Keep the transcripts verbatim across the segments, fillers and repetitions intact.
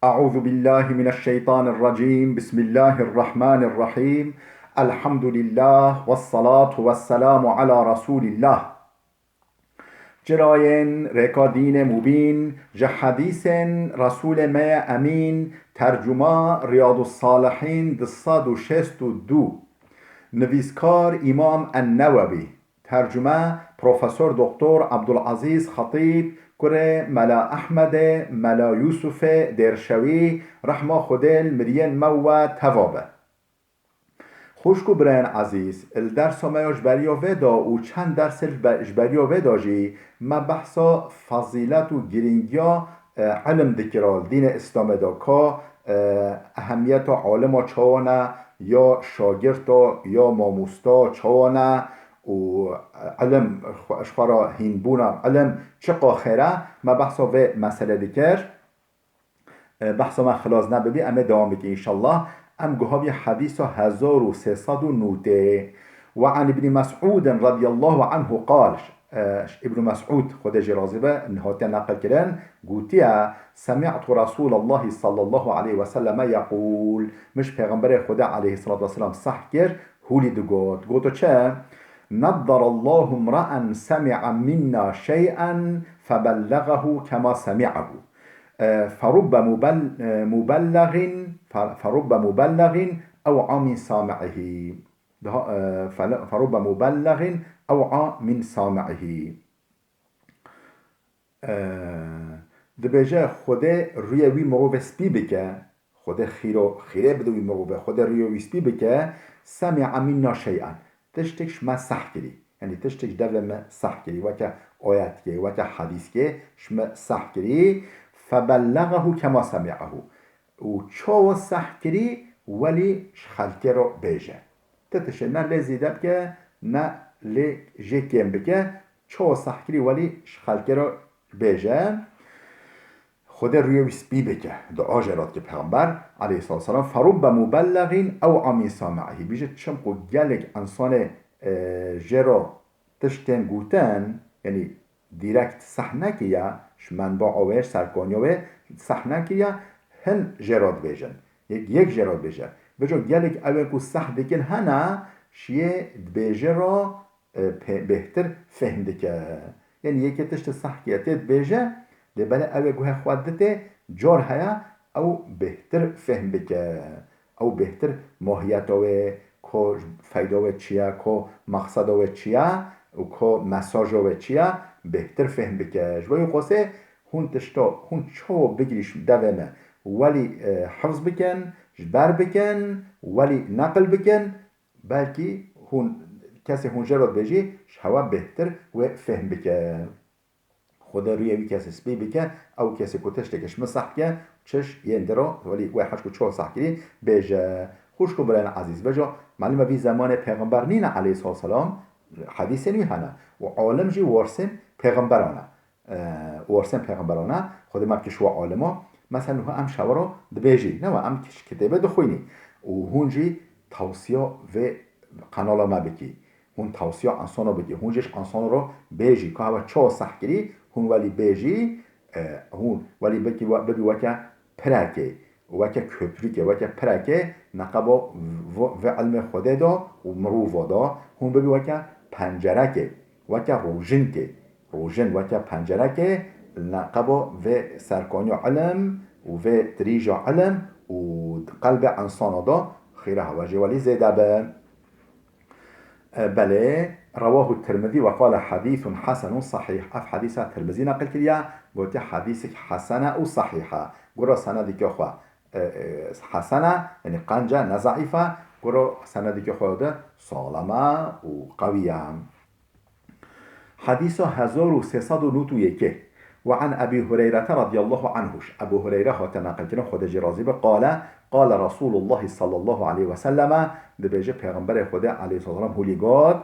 أعوذ بالله من الشيطان الرجيم. بسم الله الرحمن الرحيم. الحمد لله والصلاة والسلام على رسول الله. Çirayên rêka dînê mubîn, ji hedîsên Resûlê me ye Emîn, tercuma Riyadus Salihîn du sed û şêst û du, nivîskar Îmam En-Newewî, tercume Profesor Doktor Abdulazîz Xetîb, kurê Mela Ehmedê, Mela Yûsufê Dêrşewî, rehma Xwedê li miriyên me û we teva be. Xwişk û birayên ezîz, li dersa me ya ji beriya vê de û çend dersê li be-, ji beriya vê de jî me behsa fezîlet û girîngiya, e, ilim dikira li dînê Îslamê de, ka, e, ehemiyeta alima çawa ne, ya şagirta, ya mamosta çawa ne û, e, ilim xwe, ji xwe re hînbûna ilim çiqa xêr e, me behsa vê meselê dikir. E, behsa me xilas nebibî, em ê dewam bikin înşallah. Em guha bî hedîsa hezar û sê sed û nûdê. Ve an Îbnî Mesûdin radiyallahu anhu qal, e, Îbnî Mesûd, Xwedê jê razî be, hatiye neqil kirin, gotiye, Semî'tu Resûlallahî sallallahu aleyhi ve selleme yeqûl, min ji Pêxemberê Xwedê aleyhisselatu vesselam seh kir, hûlî digot. Goto çi? Neddarallahu mra'en semi'a minna şey'en febellegahu kema semi'ahu. E, ferubbe mubel-, e, mubellegin, fe-, ferubbe mubellegin ew'a min sami'ihi. Daha, e, fele-, ferubbe mubellegin ew'a min sami'ihi. E, dibêje, Xwedê rûyê wî mirovê spî bike, Xwedê xîro, xîrê bide wî mirovê, Xwedê rûyê wî spî bike, semi'a minna şey'en. Tiştek ji me seh kirî. Yanî tiştek ji devê me seh kirî. Weke ayetkê, weke hedîskê ji me seh kirî. Febellegahu kema semi'ahu. Û çawa seh kirî, welî ji xelkê re bêje. Ti tiştê ne lê zêde bike, ne lê jê kêm bike. Çawa seh kirî, welî ji xelkê re bêje. Xwedê rûyê wî spî bike. Dua jê re dike Pêxember aleyhissalatu vesselam. Ferubbe mubellegin ew'a min sami'ihi. Bîje çimku gelek însanê, e, jê re tiştên gotin, yanî direkt seh nekiriye, ji menba'a wê, ji serkaniya wê seh nekiriye, hin jê re dibêjin. Yek, yek jê re dibêje. Vêca gelek ew ê ku seh dikin hene, ji yê dibêje re, e, pê-, bêhtir fehm dike. Yanî yekê tiştê seh kiriye tê dibêje, lê belê ew ê guhê xwe dite, car heye ew bêhtir fehm bike. Ew bêhtir mahiyeta wê, ko feyda wê çi ye, ko mexseda wê çi ye û ko mesaja wê çi ye, bêhtir fehm bike. Ji bo wî qasê hûn tişta, hûn çawa bigirî ji devê me, welî, e, hifz bikin, ji ber bikin, welî neqil bikin, belkî hûn, kesê hûn jê re dibêjî, ji hewa bêhtir wê fehm bike. Xwedê rûyê wî kesê spî bike, ew kesê ku tişteke ji min seh bike, çiş yên di re, welî wê hej ku çawa seh kirî, bêje. Xwişk û birayên ezîz, vêca melûm e vî zemanê pêxember nîne aleyhisselam, hedîsên wî hene. Û alim jî warsên pêxemberan e. E, warsên pêxemberan e, Xwedê me bike ji we alima. Mesela niha em ji hewa re dibêjî, ne we em ji kitêbê dixwînî. Û hûn jî tewsiya vê qenala me bikî. Hûn tewsiya insana bikî. Hûn jî ji insana re bêjî, ka hewa çawa seh kirî, hûn welî bêjî, e, hûn welî bikî we-, bibî weke pirekê, weke köprükê, weke pirekê neqeba v-, vê ilmê Xwedê de û mirova de, hûn bibî weke pencerekê, weke rojinkê, rojin weke pencerekê neqeba vê serkaniya ilim û vê dirîja ilim û qelbê insana de xîra hewa jê welî zêde be. E, belê, rewahu Tirmizî ve qale hedîsun hesenun sahîh. Ev hedîsa Tirmizî neqil kiriye, gotiye hedîsek hesen e û sahîh e. Gura senedeke xwe, e, e, hesen e, yanî qenc e, ne zeîf e, gura senedeke xwe de salim e û qewî ye. Hedîsa hezar û sê sed û nod û yekê. Ve an Ebî Hureyrete radiyallahu anhu. Ebû Hureyre hate neqilkirin, Xwedê jê razî be, qale, qale Resûlullahî sallallahu aleyhi ve selleme, dibêje Pêxemberê Xwedê aleyhisselam hûlî got,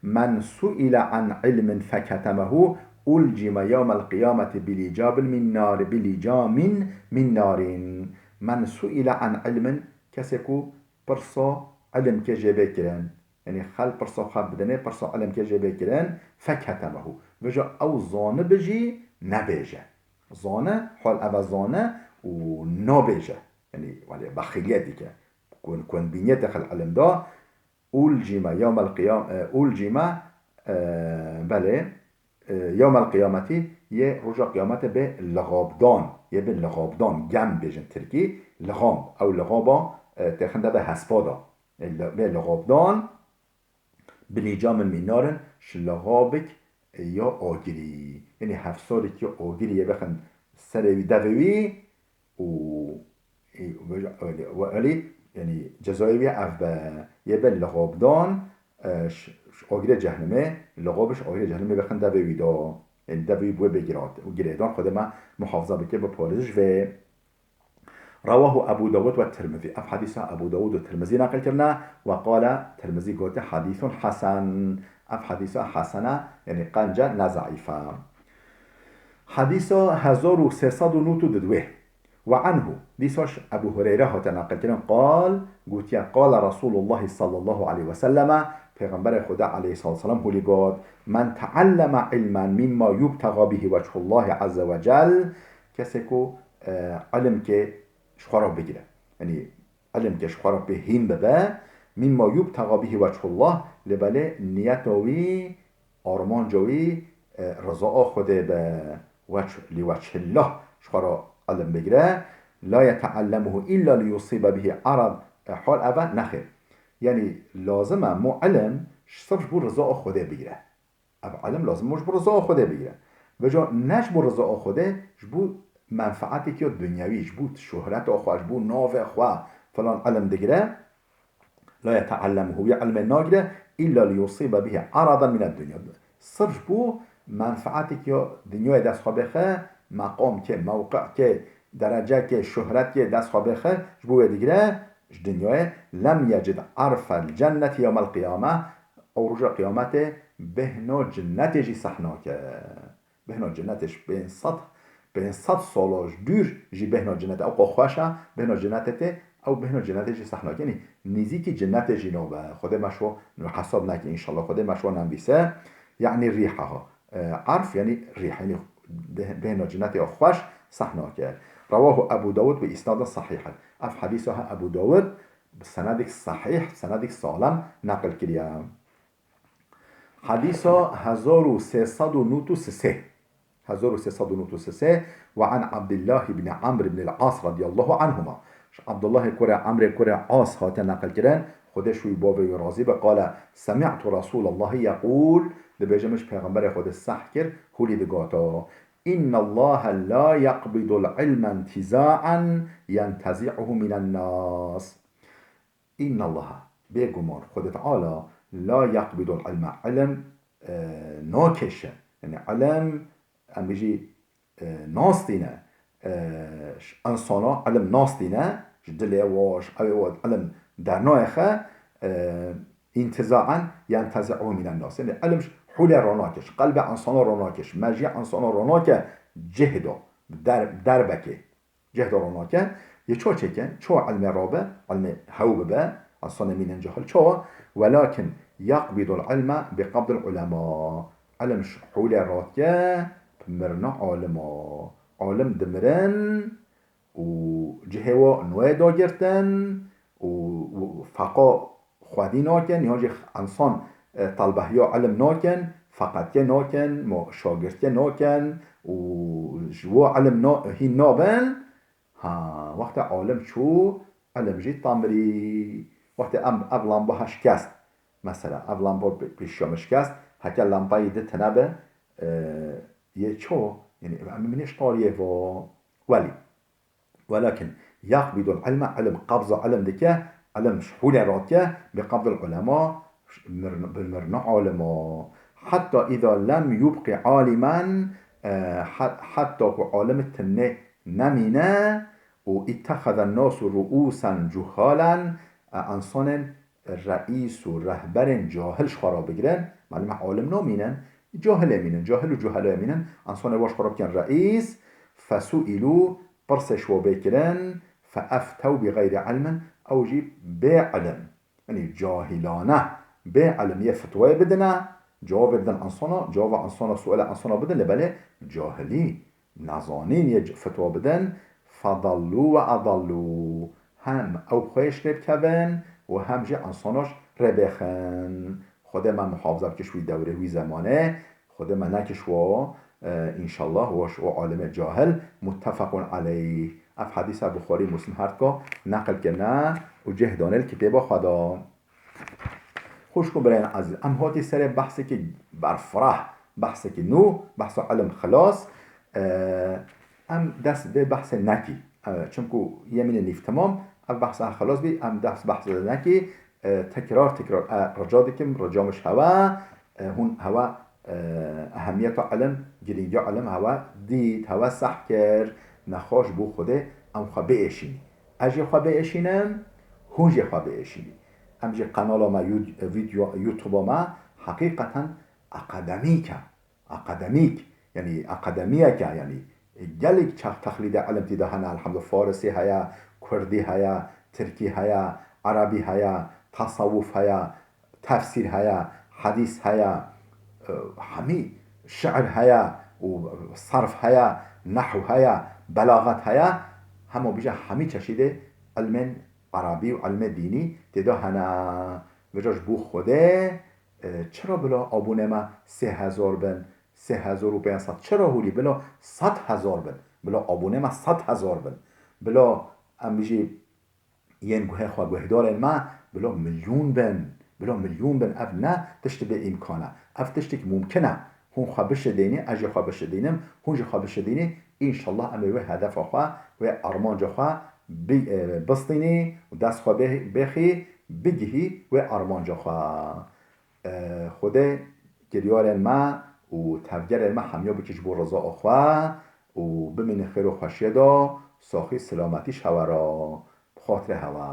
"Men su'ile an ilmin feketemehu, ulcime yewmel qiyameti bi licabin min nar, bi licamin min narin." Men su'ile an ilmin, kesê ku pirsa ilimkê jê bê kirin. Yanî xelk pirsa xwe bidinê, pirsa ilimkê jê bê kirin, feketemehu. Vêca ew zanibi jî nebêje. Zane, hal eve zane û nabêje. Yanî, welê bexîliyet dike. Ku, ku bîniyetê xil ilim da, ulcime yewmel qiyam-, e, ulcime, e, belê, e, yewmel qiyametî yê roja qiyametê bê lixabdan, yê bê lixabdan, gem bêjin tirkî, lixam, ew lixaba, e, têxin de bê hespa da. E, li-, bê lixabdan, bi lîcamil mîn narin, ji lixabik ya agirî. Yanî hefsarek ya agirî yê bixin serê wî, devê wî û, û, û, û, û, yanî cezayê wî ev be, yê be lixabdan, e, ji, ji agirê cehnimê, lixab ji agirê cehnimê bixin devê wî da. Yanî devê wî bi wê bê girat û girêdan. Xwedê me muhafaza bike, biparêze ji vê. Rewahu Ebu Dawud ve Tirmizî. Ev hedîsa Ebu Dawud û Tirmizî neqil kirine ve qale Tirmizî gote hedîsun hesen. Ev hedîsa hesen e, yanî qenc e, ne zeîf e. Hedîsa hezar û sê sed û nod û didwê. Ve anhu, dîsa ji Ebu Hureyre hate neqil kirin, qal, gotiye, qale Resûlullahî sallallahu aleyhi ve selleme, Pêxemberê Xweda aleyhissalatu vesselam hûlî got, "Men tealleme ilmen mimma yubtega bihi vechullahi azze ve cel", kesê ku, e, ilimkê ji xwe re bigire. Yanî ilimkê ji xwe re pê hîn bibe, mimma yubtega bihi veçhullah, lê belê niyeta wî, armanca wî, e, rizaya Xwedê be, weç-, li weçhillah ji xwe re ilim bigire. La yeteallemuhu illa li yusibe bihi arad, e, hal ev e, nexêr. Yanî lazim e mu ilim sirf ji bo rizaya Xwedê bigire. Ev ilim lazim e ji bo rizaya Xwedê bigire. Vêca ne ji bo rizaya Xwedê, ji bo menfaatekî ya dinyewî, ji bo şohreta xwe, ji bo navê xwe filan ilim digire. La yeteallemuhu, wî ilmê nagire, illa li yusibe bihi aradan mine dunya. Sirf ji bo menfaatekî ya dinyayê dest xwe bêxe, meqamkê, mewqikê, derecekê, şohretê dest xwe bêxe, ji bo wê digire, ji dinyayê, lem yecid arfel cenneti yewmel qiyame, ew roja qiyametê bêhna cinnetê jî seh nake. Bêhna cinnetê ji pênc sed, pênc sed sala ji dûr jî bêhna cinnetê. Ew qo xweş e, bêhna cinnetê tê, ew bêhna cinnetê jî seh nake. Yanî nêzîkî cinnetê jî nabe. Xwedê me şo hesab neke înşallah. Xwedê me şo nenvîse. Yanî rîheha. E, arf yanî rîh, yanî bê-, bêhna cinnetê xweş seh nake. Rewahu Ebu Dawud bi îsnadin sehîh. Ev hedîsa he Ebu Dawud bi senedek sehîh, senedek salem neqil kiriye. Hedîsa hezar û sê sed û nod û sê. Hezar û sê sed û nod û sê. Ve an Abdullah ibn Amr ibn al-As radiyallahu anhuma. Ji Abdullahê kurê Amrê kurê As hate neqil kirin. Xwedê ji wî bavê wî razî be. Qale, semi'tu Resûlallahî yeqûl. Dibêje min ji Pêxemberê Xwedê seh kir, hûlî digota, "Innallaha la yeqbidul ilme intiza'an yentezi'uhu minen nas." Innallaha, bêguman Xwedê Teala, la yeqbidul ilme, ilim, e, nakêşe. Yanî ilim, em bijî, e, nastîne, e, ji insana ilim nastîne, ji dilê wa, ji evê wa ilim dernayexe, e, intiza'en yentezi'u minen nas. Yanî ilim ji hûlê ranake, ji qelbê insana ranake, ji mejiyê insana ranake, cihda, der-, derbekê. Cihda ranake, yê çawa çêke, çawa ilmê rabe, ilmê hew bibe, insanê mînin cahil, çawa? Welakin yaqbidul ilme bi qabdil ulema. Ilim ji hûlê radike, bi mirina alima. Alim dimirin û cihê wa nûye dagirtin û, û feqa xwedî nakin, yan jî insan, e, telbehiya ilim nakin, feqetiyê nakin, mo-, şagirtiyê nakin û ji wa ilim na-, hîn nabin, ha, wextê alim çû, ilim jî temirî. Wextê em, ev lamba ha şikest, mesela, ev lamba pê-, pêşiya min şikest, heke lambeyê di tune be, e, yê ço, yanî, em minê ji tariyê va, welî. Welakin yaqbidul ilme, ilim qabza ilim dike, ilim ji hûlê radike, bi qabdil ulema, mir-, bi mirina alima. Hatta îza lem yubqi alimen, e, ha-, heta ku alim tinê nemîne û ittexezen nasu ruusen cuhalen, e, insanên reîs û rehberên cahil ji xwe re bigirin, malum e alim namînin, cahilê mînin, cahil û cuhelo mînin, insanê wa ji xwe re bikin reîs, fesuîlû, pirsê ji wa bê kirin, feeftew bi xeyrî ilmin, ew jî bê ilim, yanî cahilane, bê ilim yê fetwayê bidine, cewabê bidin insana, cewaba insana, suala insana bidin, lê belê cahilî, nezanîn yê c-, fetwa bidin, fedallu ve adallu. Hem ew xwêş rê bikevin û hem jî insanoş rê bêxin. Xwedê me muhafaza bike ji wî dewrê, wî zemanê. Xwedê me nekiş wo, e, înşallah, wo ji o alimê cahil. Muttefaqun aleyh. Ev hedîsa Buxarî Muslim her dika neqil kirine û cih dane li kitêba xwe de. Xwişk û birayên ezîz, em hatî serê behsekî berfireh, behsekî nû, behsa ilim xilas. E, em dest vê behsê nekî. E, çimku yemînê nîv temam, ev behsa xilas bî, em dest behsê nekî. E, tekrar, tekrar, e, rica dikim, rica min ji hewe, e, hûn hewe, e, ehemiyeta ilim, girîngiya ilim hewe dît, hewe seh kir. Nexweş bû Xwedê em xwe biêşînî. Ez jê xwe biêşînim, hûn jê xwe biêşînî. Em jî qenala me, Yu-, video, YouTube-a me heqîqeten akademîk e. Akademîk, yanî akademiyeke, yanî gelek çax texlîde ilim tî de hene, elhamdulillah, farisî heye, kurdî heye, tirkî heye, erebî heye, tesawuf heye, tefsîr heye, hedîs heye, e, hemî şiir heye û sarf heye, nehw heye, belaxet heye, hema bîje hemî çeşîdê ilmên erebî û ilmê dînî tê de hene. Vêca ji bo Xwedê, e, çira bila abûnê me sê hezar bin, sê hezar û pênc sed, çira hûrî bila sed hezar bin, bila abûnê me sed hezar bin, bila em bijî yên guhê xwe, guhdarên me, bila milyûn bin, bila milyûn bin, ev ne tişt bê îmkan e, ev tiştek mumkin e. Hûn xwe bişidînî, ez jî xwe bişidînim, hûn jî xwe bişidînî, înşallah em ê wê hedefa xwe, wê armanca xwe bi-, e, bistînî û dest xwe bê-, bêxî, bigihî wê armanca xwe. E, Xwedê kiryarên me û tevgerên me hemiya bike ji bo riza xwe û bimînin xêr û xweşiyê de, saxî silametî ji hewe re, bi xatirê hewe.